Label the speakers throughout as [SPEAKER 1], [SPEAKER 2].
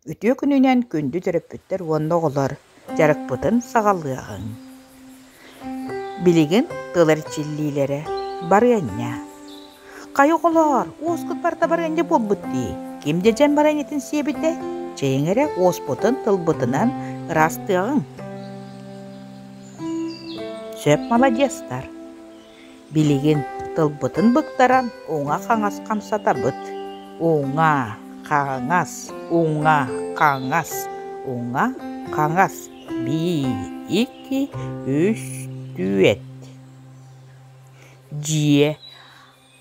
[SPEAKER 1] Үтүө күнүнэн күндү төрөппүттэр уонна оҕолор, дьарыкпытын саҕалыаҕыҥ. Билигин тыл эрчиллиилэрэ барыанньа. Хайа оҕолоор, уоскут барыта барыанньа буолбут дии. Ким дьэдьэн барыанньатын сиэбитэ? Чэйиҥ эрэ уоспутун тылбытынан ыраастыаҕыҥ. Сөп маладьыастар. Билигин тылбытын быктаран уҥа-хаҥас хамсатабыт. Уҥа, хаҥас, уҥа, хаҥас, уҥа, хаҥас, биир, икки, үс, түөрт. Дьиэ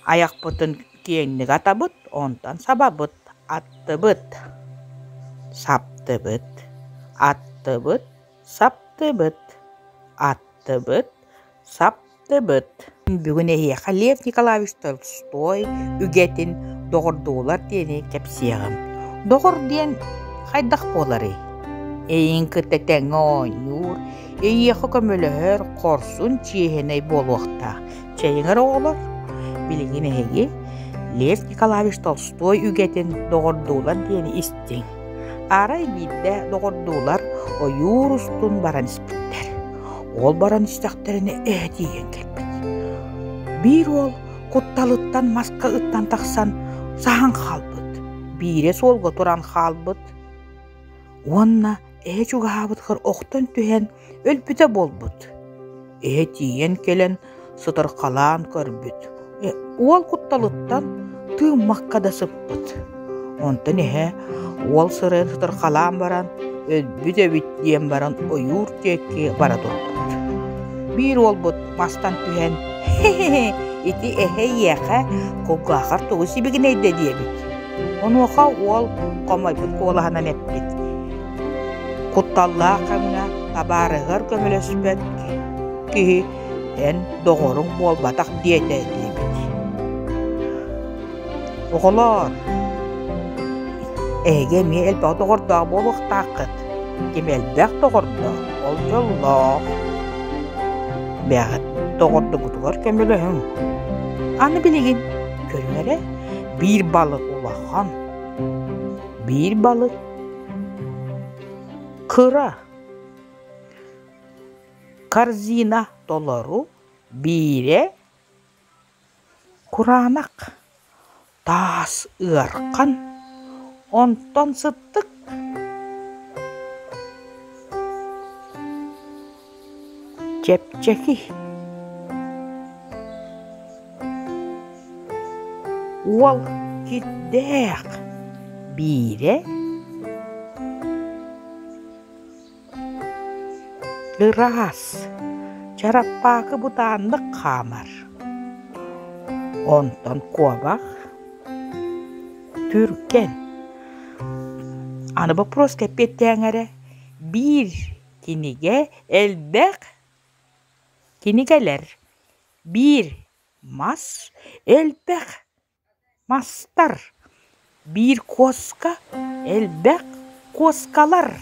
[SPEAKER 1] айахпытын киэҥник атабыт, онтон сабабыт, аттыбыт, саптыбыт, аттыбыт, саптыбыт, аттыбыт, саптыбыт. Бүгүн эһиэхэ Лев Николаевич Толстой үгэтин «Доҕордуулар» диэни кэпсиэҕим. Доҕор диэн хайдах буоларый? Эйигин кытта тэҥҥэ оонньуур, эйиэхэ көмөлөһөр, хорсун, чиэһинэй буолуохтаах. Чэйиҥэр оҕолор, билигин эһиги Лев Николаевич Толстой үгэтин «Доҕордуулар» диэни истиҥ. Арай биирдэ доҕордуулар ойуур устун баран испиттэр. Ол баран истэхтэринэ эһэ тиийэн кэлбит. Биир уол кутталыттан маска ыттан тахсан саһан хаалбыт. Биирэ суолга туран хаалбыт. Уонна эһэ чугаһаабытыгар охтон түһэн өлбүтэ буолбут. Эһэ тиийэн кэлэн сытырхалаан көрбүт. Уол кутталыттан тыыммакка да сыппыт. Онтон эһэ уол сырайын сытырхалаан баран өлбүт эбит диэн баран ойуур диэки бара турбут. Биир уолбут мастан түһэн «Хе-хе, ити эһэ эйиэхэ кулгаахар тугу сибигинэйдэ» диэбит. Онуоха уол хомойбут куолаһынан эппит: «Кутталлаах кэмҥэ табаарыһыгар көмөлөспөт киһи эн доҕоруҥ буолбатах диэтэ» диэбит. Оҕолоор, эһиги эмиэ элбэх доҕордоох буолуохтааххыт. Ким элбэх доҕордоох, ол дьоллоох. Бэҕэт доҕордугутугар көмөлөһүҥ. Аны билигин көрүҥ эрэ, биир балык улахан, биир балык кыра. Корзина толору, биирэ кураанах, таас ыархан, онтон сыттык Чэпчэки Уол кирдээх, биирэ ыраас, чараппаакы бытааннык хаамар, онтон куобах түргэн. Аны боппуруоска эппиэттээҥ эрэ, биир кинигэ элбэх кинигэлэр, биир мас элбэх мастар, биир куоска элбэх куоскалар.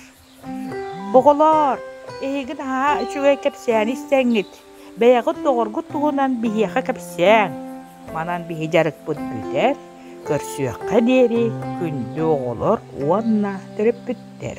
[SPEAKER 1] Оҕолоор, эһиги наһаа үчүгэй кэпсээни истэҥҥит, бэйэҕит доҕоргут туһунан биһиэхэ кэпсээҥ. Манан биһи дьарыкпыт бүтэр, көрсүөххэ диэри күндү оҕолор уонна төрөппүттэр.